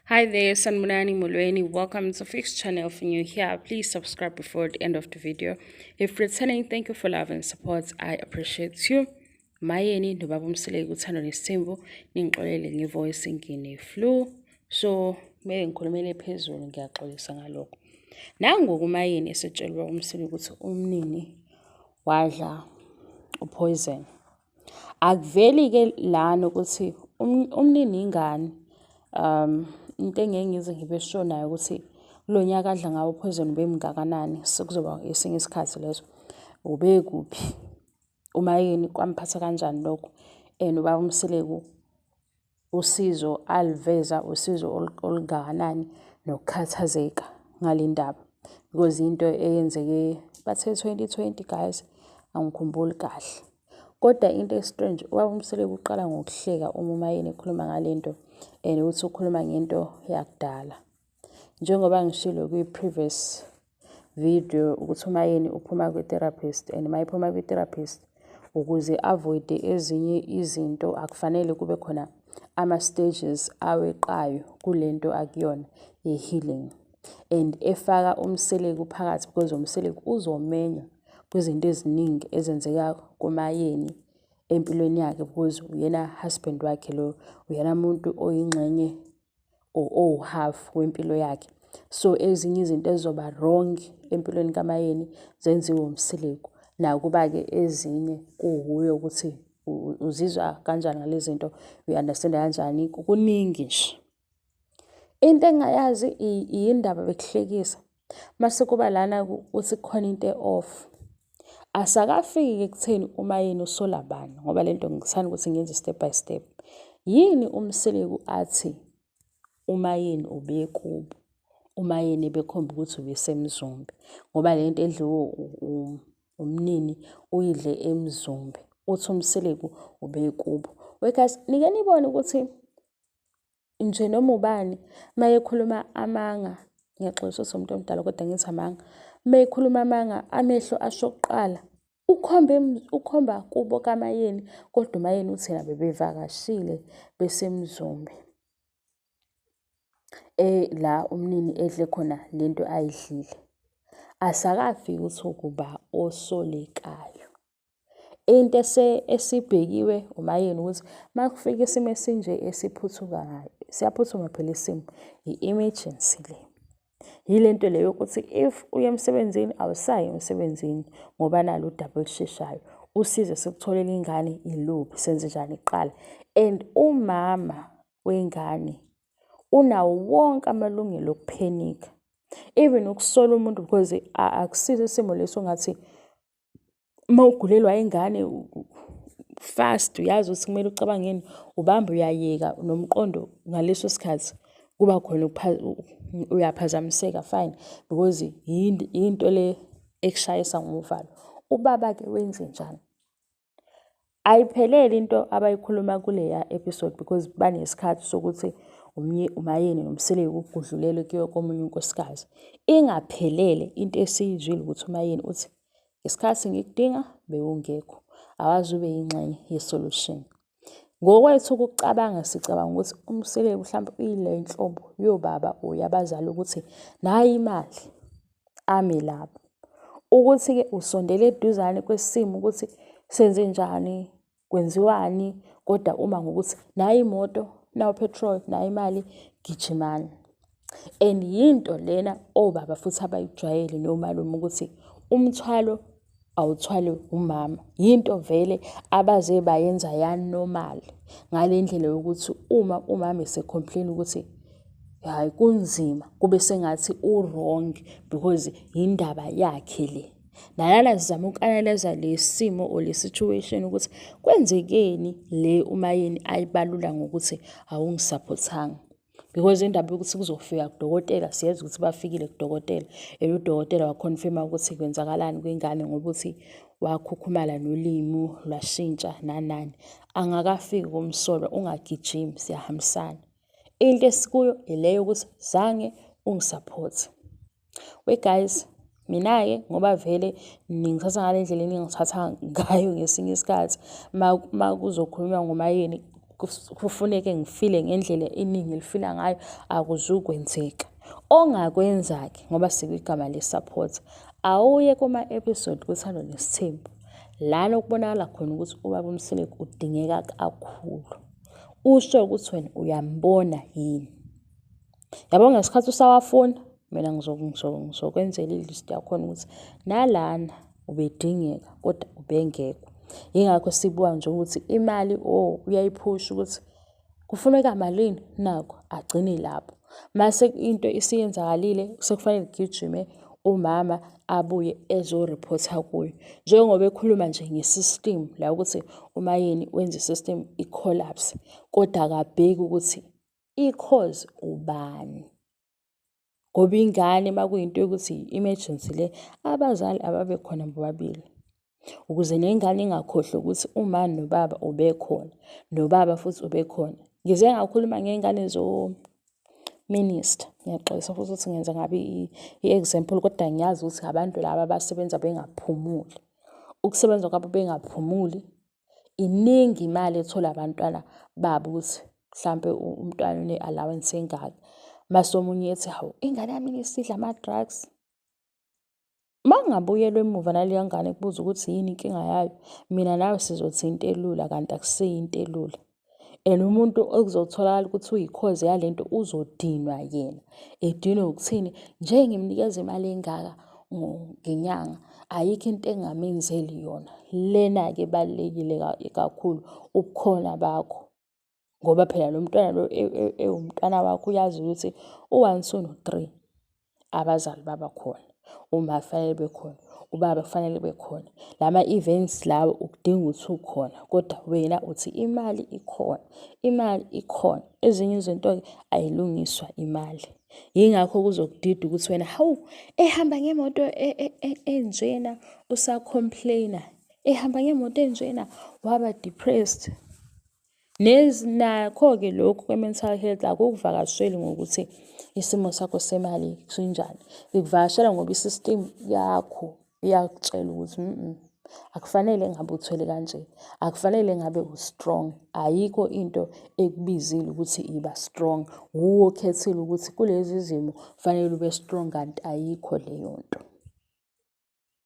Hi there, Sanibonani Molweni. Welcome to Fix Channel. If you're new here, please subscribe before the end of the video. If returning, thank you for love and support. I appreciate you. Mayeni nobaba uMseleku uthando nesithembu ningixolele ngevoice ngine-flu so kumele ngikhulumele phezulu ngiyaxolisa ngalokho. Nangoku uMayeni esetshelwa uMseleku ukuthi umnini wadla upoison. Akuveli-ke lana ukuthi umnini ingane into engeke ngize ngibe sure nayo ukuthi kulo nyaka adla ngawo uphoyizeni ubemngakanani sekuzoba esinye isikhathi leso. Ubekuphi? Umayeni kwamphatha kanjani lokho? And ubaba uMseleku usizo aluveza usizo olungakanani nokukhathazeka ngale ndaba because into eyenzeke bathe 2020 guys angikhumbuli kahle. Kodwa into e-strange ubaba uMseleku uqala ngokuhleka uma uMayeni ekhuluma ngale nto and uthi ukhuluma ngento yakudala. Njengoba ngishilo kwi-previous video ukuthi uMayeni uphuma kwi-therapist and uma ephuma kwi-therapist ukuze avoid-e ezinye izinto akufanele kube khona ama-stages aweqayo kule nto akuyona ye-healing and efaka uMseleku phakathi because uMseleku uzomenywa kwizinto eziningi ezenzeka kuMayeni empilweni yakhe because uyena husband wakhe lo uyena muntu oyingxenye or owu-half wempilo yakhe. So ezinye izinto ezizoba wrong empilweni kaMayeni zenziwe uMseleku. Nakuba-ke ezinye kuwuye ukuthi uzizwa kanjani ngale zinto, uyi-understand-a kanjani, kuningi nje. Into engingayazi yindaba bekuhlekisa. Mase kuba lana ukuthi kukhona into e-off. Asakafiki ekutheni uMayeni usola bani ngoba lento ngithanda ukuthi ngiyenze step by step. Yini uMseleku athi uMayeni ubekubo, uMayeni ebekhomba ukuthi ubeseMzumbe ngoba lento edliwe umnini uyidle eMzumbe, uthi uMseleku ubekubo. We guys, nike nibone ukuthi nje noma ubani mayekhuluma amanga, ngiyaxolisa ukuthi umuntu omdala kodwa ngithi amanga, mayekhuluma amanga amehlo asho kuqala ukhombe ukhomba kubo kaMayeni kodwa uMayeni uthi yena bebevakashile beseMzumbe la umnini edle khona lento ayidlile. Asakafiki ukuthi ukuba osolekayo. Into esibhekiwe uMayeni ukuthi uma kufika isimo esinje esiphuthumayo, siyaphuthuma phela isimo, i-emergency le. Yile nto le yokuthi if uya emsebenzini awusayi emsebenzini ngoba nalu udaba olusheshayo. Usizo esikutholela ingane iluphi, senzenjani kuqala. And umama wengane unawo wonke amalungelo okuphenikha. Even ukusola umuntu because akusiso isimo lesi ongathi uma ugulelwa ingane fast uyazi ukuthi kumele ucabangeni ubambe uyayeka nomqondo ngaleso sikhathi kuba khona uyaphazamiseka fine because yinto le ekushayisa ngovalo. Ubaba-ke wenzenjani? Ayiphelele into abayikhuluma kuleya episode because banesikhathi sokuthi uMayeni noMseleku kudlulelwe kuyiwe komunye unkosikazi. Ingaphelele into esiyizwile ukuthi uMayeni uthi ngesikhathi ngikudinga bewungekho, awaze ube yingxenye ye-solution. Ngokwethu ukucabanga sicabanga ukuthi uMseleku mhlawumbe uyile nhlobo yobaba or yabazali ukuthi nayi imali ame lapho. Ukuthi-ke usondele eduzane kwesimo ukuthi senzenjani, kwenziwani kodwa uma ngokuthi nayi imoto, nawu petrol, nayi imali, gijimani. And yinto lena obaba futhi abayijwayele nomalume ukuthi umthwalo awuthwali umama. Yinto vele abaze bayenza ya-normal ngale ndlela yokuthi uma umama ese-complain ukuthi hhayi kunzima kube sengathi u-wrong because yindaba yakhe le. Nalana sizama uku-analyse le simo or le situation ukuthi kwenzekeni le uMayeni ayibalula ngokuthi awungisaphothanga. Because indaba yokuthi kuzofika kudokotela siyazi ukuthi bafikile kudokotela and udokotela wakhonfima ukuthi kwenzakalani kwingane ngoba uthi wakhukhumala nolimi lwashintsha nanani. Angakafiki kumsolwa ungagijimi siyahambisana. Into esikuyo ile yokuthi zange ungisaphothe. We guys, mina-ke ngoba vele ningithatha ngale ndlela eningithatha ngayo ngesinye isikhathi uma kuzokhulunywa ngoMayeni Kufuneke ngifile ngendlela iningi lifila ngayo, akuzukwenzeka. Ongakwenza-ke ngoba sikwigama le-support, awuye kuma-episode kuThando Nesithembu lana okubonakala khona ukuthi ubaba uMseleku udingeka kakhulu. Usho ukuthi wena uyambona yini. Yabo ngesikhathi usawafuna mina ngizokwenzela i-list yakhona ukuthi nalana ubedingeka kodwa ubengekho. Yingakho sibuka nje ukuthi imali oh uyayiphusha ukuthi kufuneka malini nakho agcine lapho. Mase into isiyenzakalile sekufanele kugijime umama abuye ezoriphotha kuyo. Njengoba ekhuluma nje nge-system la ukuthi uMaYeni wenza i-system i-collapse kodwa akabheki ukuthi i-cause ubani. Ngoba ingane uma kuyinto yokuthi i-emergency le, abazali ababe khona bobabili. Ukuze nengane ingakhohlwa ukuthi uma nobaba ubekhona, nobaba futhi ubekhona. Ngize ngakhuluma ngey'ngane zo-minister. Ngiyaxolisa futhi ukuthi ngenza ngabe i-example kodwa ngiyazi ukuthi abantu laba abasebenza bengaphumuli. Ukusebenza kwabo bengaphumuli, iningi imali etholwa abantwana babo ukuthi mhlampe umntwana une-allowance engaka. Mase omunye ethi, hawu ingane yami isidla ama-drugs. Uma kungabuyelwa emuva naleya ngane kubuza ukuthi yini inkinga yayo, mina nawe sizothi into elula kanti akusiyo into elula. And umuntu okuzotholakala ukuthi uyi-cause yale nto uzodinwa yena. Edinwe ukuthini? Nje ngimnikeza imali engaka ngenyanga, ayikho into engingamenzeli yona. Lena-ke ebalulekile kakhulu ubukhona bakho. Ngoba phela lo mntwana lo ewumntwana wakho uyazi ukuthi u-one, two, no-three abazali babakhona. Uma kufanele bekhona, ubaba kufanele bekhona. Lama-events lawo ukudinga ukuthi ukhona kodwa wena uthi imali ikhona, imali ikhona. Ezinye izinto-ke ayilungiswa imali. Yingakho kuzokudida ukuthi wena hawu ehamba ngemoto enjena usa-complain-a, ehamba ngemoto enjena waba depressed. Nakho-ke lokhu kwe-mental health akukuvakasheli ngokuthi isimo sakho semali sinjani. Ikuvakashela ngoba i-system yakho iyakutshela ukuthi akufanele ngabe uthwele kanje, akufanele ngabe u-strong. Ayikho into ekubizile ukuthi iba strong. Wuwe okhethile ukuthi kulezi zimo kufanele ube strong kanti ayikho leyo nto.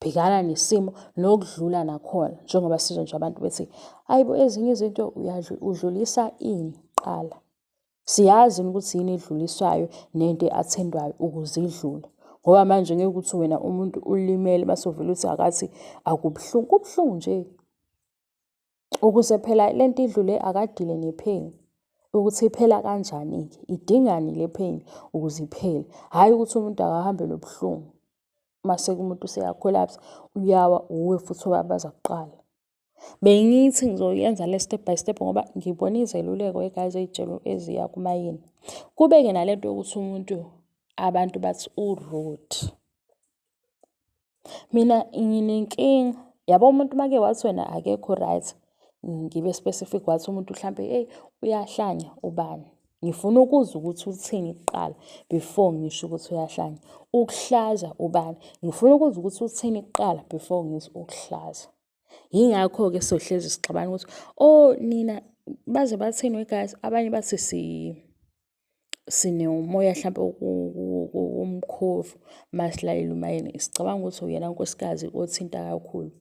Bhekana nesimo nokudlula nakhona njengoba sizwa nje abantu bethi hayi bo ezinye izinto udlulisa ini kuqala. Siyazi ukuthi yini edluliswayo nento e-attend-wayo ukuze idlule. Ngoba manje ngeke ukuthi wena umuntu ulimele mase uvele uthi akathi akubuhlungu, kubuhlungu nje. Ukuze phela lento idlule akadile ne-pain. Ukuthi iphela kanjani-ke, idingani le pain ukuze iphele. Hhayi ukuthi umuntu akahambe nobuhlungu. Mase umuntu useya-collapse uyawa uwe futhi obabaza kuqala. Bengithi ngizoyenza le step by step ngoba ngibona izeluleko guys ey'tshelo eziya kuMaYeni. Kube-ke nalento yokuthi umuntu abantu bathi u-rude. Mina nginenkinga, yabo umuntu make wathi wena akekho right, ngibe specific wathi umuntu hlampe eyi uyahlanya ubani. Ngifuna ukuzwa ukuthi uthini kuqala before ngisho ukuthi uyahlanya. Ukuhlaza ubani? Ngifuna ukuzwa ukuthi uthini kuqala before ngithi ukuhlaza. Yingakho-ke sohlezi sixabana ukuthi oh nina baze bathini we guys, abanye bathi sinomoya hlampe womkhovu masilalela uMaYeni. Sicabanga ukuthi uyena nkosikazi othinta kakhulu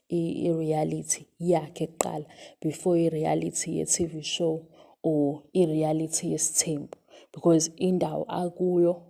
i-reality yakhe kuqala before i-reality ye-T_V show or i-reality yesithembu because indawo akuyo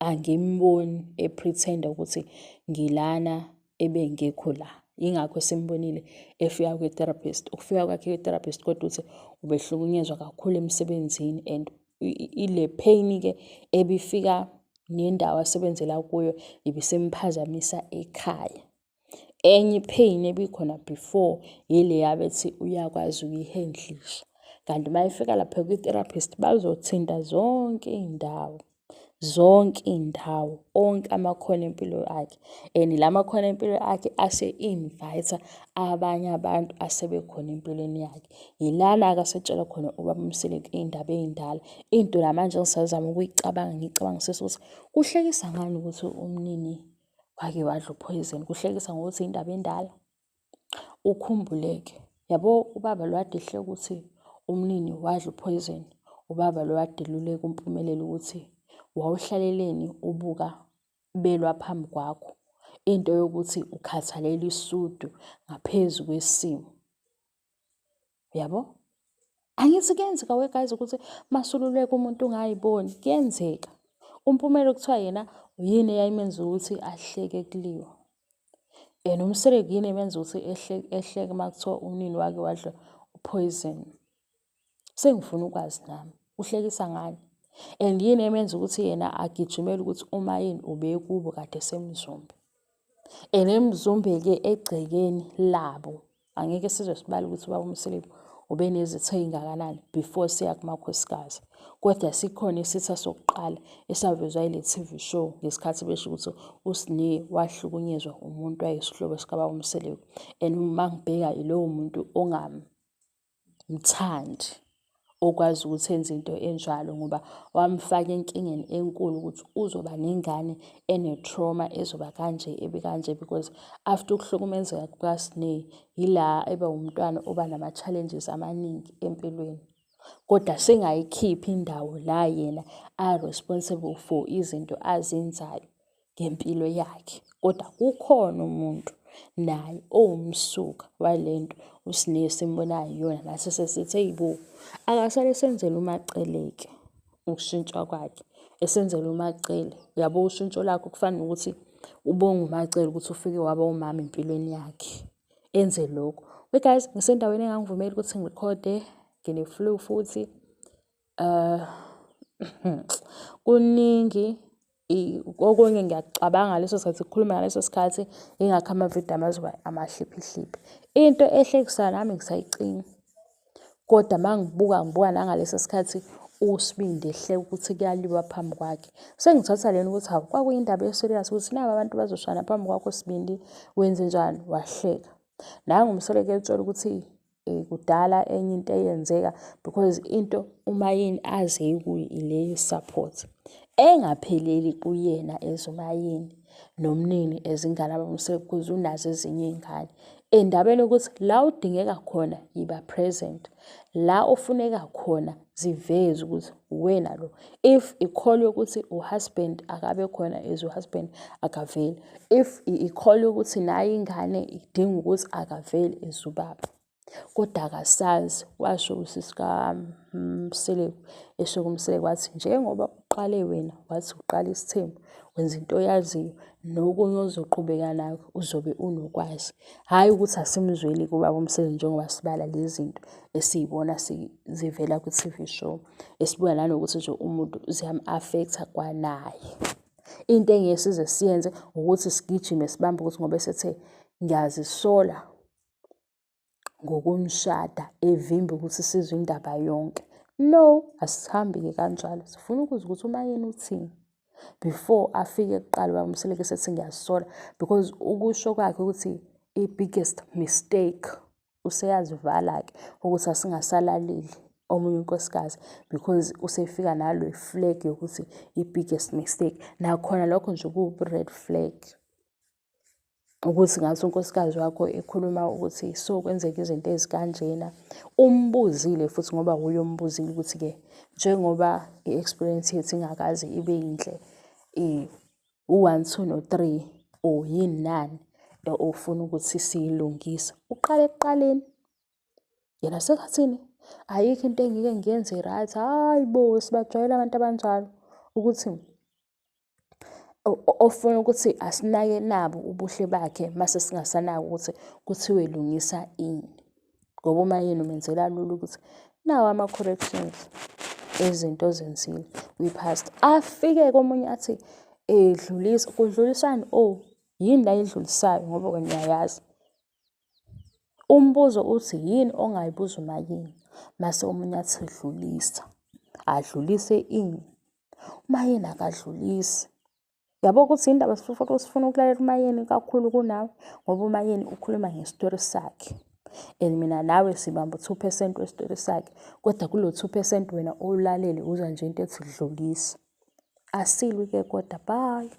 angimboni e-pretend-a ukuthi ngilana ebengekho la. Yingakho simbonile efika kwi-therapist. Ukufika kwakhe kwi-therapist kodwa uthi ubehlukunyezwa kakhulu emsebenzini and ile pain-ke ebifika nendawo asebenzela kuyo ibisimphazamisa ekhaya. Enye i-pain ebikhona before ile abethi uyakwazi ukuyi-handle-isha. Kanti uma efika lapha kwi-therapist bazothinta zonke iy'ndawo, zonke iy'ndawo, onke amakhono empilo akhe. And la makhono empilo akhe ase-invite-a abanye abantu asebekhona empilweni yakhe. Yilana-ke asetshela khona ubaba uMseleku iy'ndaba ey'ndala. Into namanje engisazama ukuyicabanga ngiyicabangisise ukuthi kuhlekisa ngani ukuthi umnini wake wadla uphoyizeni, kuhlekisa ngokuthi indaba endala. Ukhumbuleke, yabo ubaba lo kade ehleka ukuthi Umnini wadla upoison, ubaba lo wadeluleka uMpumelelo ukuthi wawuhlaleleni ubuka belwa phambi kwakho. Into yokuthi ukhathalela isudu ngaphezu kwesimo. Yabo? Angithi kuyenzeka we guys ukuthi masululeka umuntu ungayiboni, kuyenzeka. UMpumelo kuthiwa yena yini eyayimenza ukuthi ahleke kuliwa. And uMseleku yini emenza ukuthi ehleke uma kuthiwa umnini wake wadla upoison. Sengifuna ukwazi nami, uhlekisa ngani? And yini emenza ukuthi yena agijimele ukuthi uMayeni ubekubo kade eseMzumbe. And eMzumbe-ke egcekeni labo, angeke size sibale ukuthi ubaba uMseleku ubenezitha ey'ngakanani before siya kumakhosikazi. Kodwa sikhona isitha sokuqala esavezwa yile TV show ngesikhathi besho ukuthi uSne wahlukunyezwa umuntu wayesihlobo sikababa uMseleku. And uma ngibheka ilowo muntu ongamthandi okwazi ukuthi enze into enjalo ngoba wamfaka enkingeni enkulu ukuthi uzoba nengane ene-trauma ezoba kanje ebe kanje because after ukuhlukumezeka kukaSne yila eba umntwana oba nama-challenges amaningi empilweni. Kodwa singayikhiphi indawo la yena a-responsible for izinto azenzayo ngempilo yakhe. Kodwa kukhona umuntu naye owumsuka walento uSne simbonayo iyona nathi sesithi eyi bo, akasale esenzela uMaCele-ke ukushintsha kwakhe, esenzela uMaCele. Uyabo ushintsho lakhe kufana nokuthi ubonga uMaCele ukuthi ufike waba umama empilweni yakhe, enze lokho. We guys, ngisendaweni engangivumeli ukuthi ngirekhode, ngine-flu futhi. Kuningi okunye ngiyakucabanga ngaleso sikhathi kukhuluma ngaleso sikhathi ingakho amavidiyo ami azoba amahliphihliphi. Into ehlekisayo nami ngisayicinga kodwa uma ngibuka ngibuka nangaleso sikhathi uSibindi ehleka ukuthi kuyaliwa phambi kwakhe. Sengithatha lena ukuthi hawu kwakuyindaba e-serious ukuthi naba abantu bazoshana phambi kwakho Sibindi wenzenjani, wahleka. Nangu uMseleku etshela ukuthi kudala enye into eyenzeka because into uMayeni aze kuyo ile support engapheleli kuyena as uMayeni nomnini ezingane abamsele because unazo ezinye iy'ngane. Endabeni yokuthi la udingeka khona yiba present, la ofuneka khona ziveze ukuthi uwena lo. If i-call yokuthi uhusband akabe khona as uhusband akaveli, if i-call yokuthi nayi ingane idinga ukuthi akaveli as ubaba. Kodwa akasazi, washo usisi kaMseleku, esho kuMseleku wathi njengoba uqale wena wathi uqala isithembu wenza into oyaziyo nokunye ozoqhubeka nakho uzobe unokwazi. Hhayi ukuthi asimzweli kubaba uMseleku njengoba sibala lezi zinto esiy'bona zivela kwi-T_V show, esibuka nanokuthi nje umuntu ziyam-affect-a kwanaye. Into engeke size siyenze ukuthi sigijime sibambe ukuthi ngoba esethe ngiyazisola ngokumshada evimba ukuthi sizwe indaba yonke. No, asihambi-ke kanjalo. Sifuna ukuzwa ukuthi uMayeni uthini before afike kuqala ubaba uMseleku esethi ngiyazisola because ukusho kwakhe ukuthi i-biggest mistake useyazivala-ke ukuthi asingasalaleli omunye unkosikazi because usefika nalo flag yokuthi i-biggest mistake. Nakhona lokho nje kuwu-red flag ukuthi ngathi unkosikazi wakho ekhuluma ukuthi so kwenzeka izinto ezikanjena, umbuzile futhi ngoba wuye ombuzile ukuthi-ke njengoba i-experience yethu ingakaze ibe yinhle, u-one, two, no-three or yini nani ofuna ukuthi siyilungise. Uqale ekuqaleni, yena sekathini? Ayikho into engike ngiyenze right, hhayi bo sibajwayele abantu abanjalo ukuthi ofuna ukuthi asinake nabo ubuhle bakhe mase singasanaki ukuthi kuthiwe lungisa ini. Ngoba uMayeni umenzela lula ukuthi nawa ama-corrections ezinto ozenzile kwi-past. Afike komunye athi dlulisa, kudlulisani oh yini la ayidlulisayo ngoba wena uyayazi. Umbuzo uthi yini ongayibuza uMayeni mase omunye athi dlulisa, adlulise ini? UMayeni akadlulisi. Yabo ukuthi indaba sifuna ukulalela uMayeni kakhulu kunawe ngoba uMayeni ukhuluma ngesitori sakhe. And mina nawe sibamba u-2% wesitori sakhe kodwa kulo 2% wena owulalele uzwa nje into ethi dlulisa. Asilwi-ke kodwa, bye.